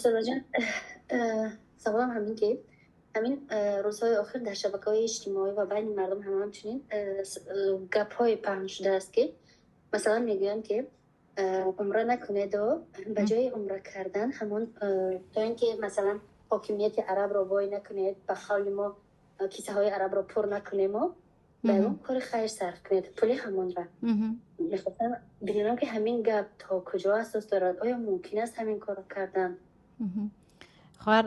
Ҷон, саволам ҳамин ки ҳамин рӯзҳои охир дар шабакаҳои иҷтимоӣ ва байни мардум ҳам ҳамчунин гапҳое паҳн шудааст, ки масалан мегӯянд, ки умра накунеду ба ҷои умра кардан ҳамон, то ин ки масалан ҳокимияти арабро вой накунед, ба қавли мо кисаҳои арабро пур накунему, ба ягон кори хайр сарф кунед пули ҳамонра. Мехостам бидонам, ки ҳамин гап то куҷо асос дорад, оё мумкин аст ҳамин корро кардан? Хоҳар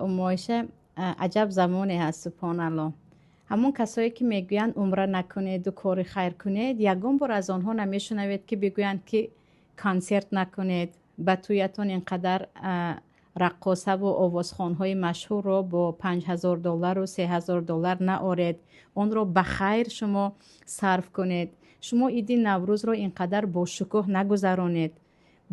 Уммоиша, аҷаб замоне ҳаст, субҳоналлоҳ. Ҳамон касое ки мегӯянд умра накунеду кори хайр кунед, ягон бор аз онҳо намешунавед, ки бигӯянд, ки консерт накунед, ба тӯятон ин қадар раққосаву овозхонҳои машҳурро бо 5000 доллару 3000 доллар наоред, онро ба хайр шумо сарф кунед. Шумо иди Наврӯзро ин қадар бошукӯҳ нагузаронед.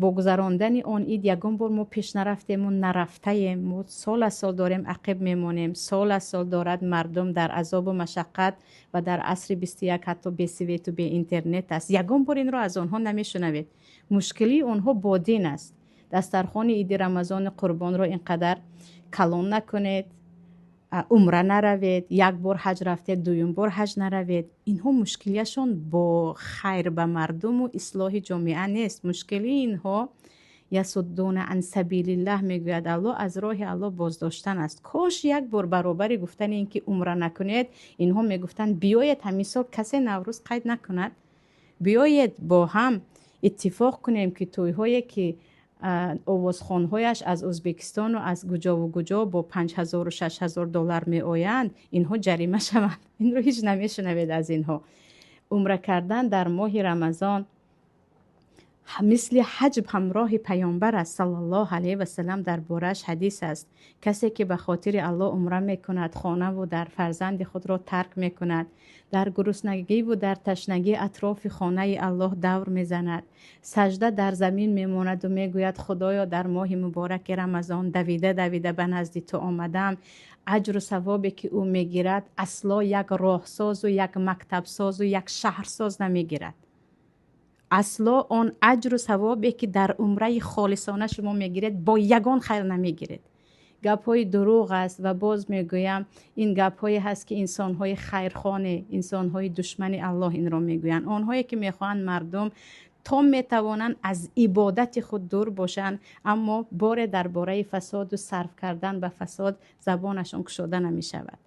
Бо гузарондани он ид ягон бор мо пеш нарафтему нарафтаем. Мо сол аз сол дорем ақиб мемонем, сол аз сол дорад мардум дар азобу машаққат ва дар асри 21 ҳатто бесвету беинтернет аст. Ягон бор инро аз онҳо намешунавед. Мушкилии онҳо бо дин аст. Дастархони иди Рамазони Қурбонро ин қадар калон накунед, умра наравед, як бор ҳаҷ рафтед, дуюм бор ҳаҷ наравед. Инҳо мушкилияшон бо хайр ба мардуму ислоҳи ҷомеа нест. Мушкилии инҳо ясуддуна ан сабилиллаҳ мегӯяд Аллоҳ, аз роҳи Аллоҳ боздоштан аст. Кош як бор баробари гуфтани ин ки умра накунед, инҳо мегуфтанд: биёед, ҳамин сол касе Наврӯз қайд накунад, биёед, бо ҳам иттифоқ кунем, ки тӯйҳое ки овозхонҳояш аз Ӯзбекистону аз куҷову куҷо бо 5000-у 6000 доллар меоянд, инҳо ҷарима шаванд. Инро ҳеҷ намешунавед аз инҳо. Умра кардан дар моҳи Рамазон мисли ҳаҷ ҳамроҳи паёмбар аст, саллаллоҳу алайҳи васалам. Дар борааш ҳадис аст: касе ки ба хотири Аллоҳ умра мекунад, хонаву дар фарзанди худро тарк мекунад, дар гуруснагиву дар ташнагӣ атрофи хонаи Аллоҳ давр мезанад, сажда дар замин мемонаду мегӯяд: «Худоё, дар моҳи мубораки Рамазон давида давида ба назди ту омадам», аҷру савобе ки ӯ мегирад, асло як роҳсозу, як мактабсозу, як шаҳрсоз намегирад. Асло он аҷру савобе ки дар умраи холисона шумо мегиред, бо ягон хайр намегиред. Гапҳои дурӯғ аст ва боз мегӯям, ин гапҳое ҳаст, ки инсонҳои хайрхоне, инсонҳои душмани Аллоҳ инро мегӯянд, онҳое ки мехоҳанд мардум то метавонанд аз ибодати худ дур бошанд, аммо боре дар бораи фасоду сарф кардан ба фасод забонашон кушода намешавад.